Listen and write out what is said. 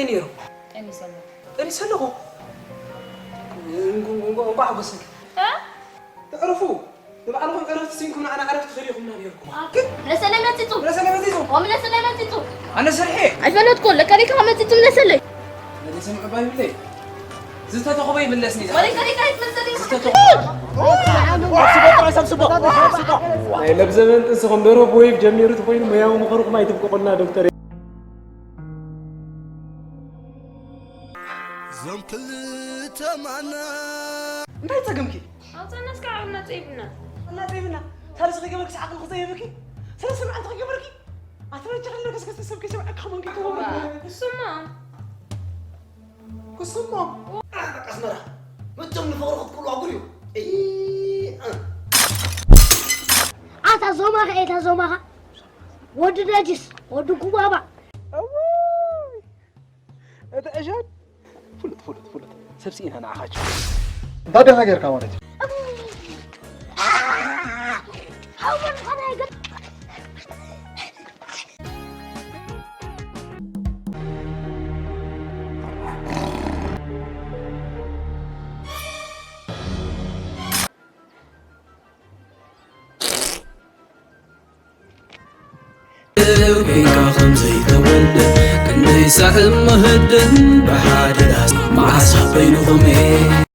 ነይሩ። ጠኒሰ ኣለኹ። ጠኒሰ ኣለኹ። እንቋ-፣ እንቋ-፣ እንቋዕ ሓጎሰኪ። እ? ተዕርፉ። ንባዕልኹም ዕረፍቲ ስኢንኩም ንዓና ዕረፍቲ ክህልኹምና ነይርኩም። ግን ለሰለይ መጺጹ። ለሰለይ መጺጹ። ኦም ለሰለይ መጺጹ። ኣነ ስርሐ። ኣይፈለጥኩ። ለከሪካ መጺጹ ለሰለይ። ነዚ ስምዑ ባይብለይ። ዝተተኸበ ይምለስኒ። ወለይ ከሪካ ይትመሰለይ። ዝተተኸበ። ናይ ለብዘበን ጥንስኹም ደሮ ብወይብ ጀሚሩ ተኾይኑ ሞያዊ ምኽርኹም ኣይትብቅቑልና ዶክተር። እዞም ክልተ ማና እንታይ ጸገምኪ? ኣውጻና እስከ ዓቕልና ጸይብና። እና ጸይብና። ሳልስ ከይገበርክስ ዓቕሊ ክዘይብኪ? ሰለስተ መዓልቲ ከይገበርኪ? ኣትረጃ ከለከስ ከስ ሰብ ከይሰምዐካ ከመን ከይተወረ። ኩስማ። ኩስማ። ኣስመራ። መቸም ንፍቕሪ ክትክሉ ኣጉል እዩ። እይ፣ እ። ኣታ ዞማኻ፣ ኤታ ዞማኻ። ወዲ ነጅስ፣ ወዲ ጉባባ። እውይ! እቲ ዕሸል ፍሉጥ፣ ፍሉጥ፣ ፍሉጥ። ሰብ ስኢና ንዓኻቸው። እንታይ ደኻ ጌርካ ማለት እዩ? ጌጋ ከም ዘይተወልደ ክንደይ ሳዕ እሞ ህድን ብሓደ ዳስ መዓስ በይንኹም እየ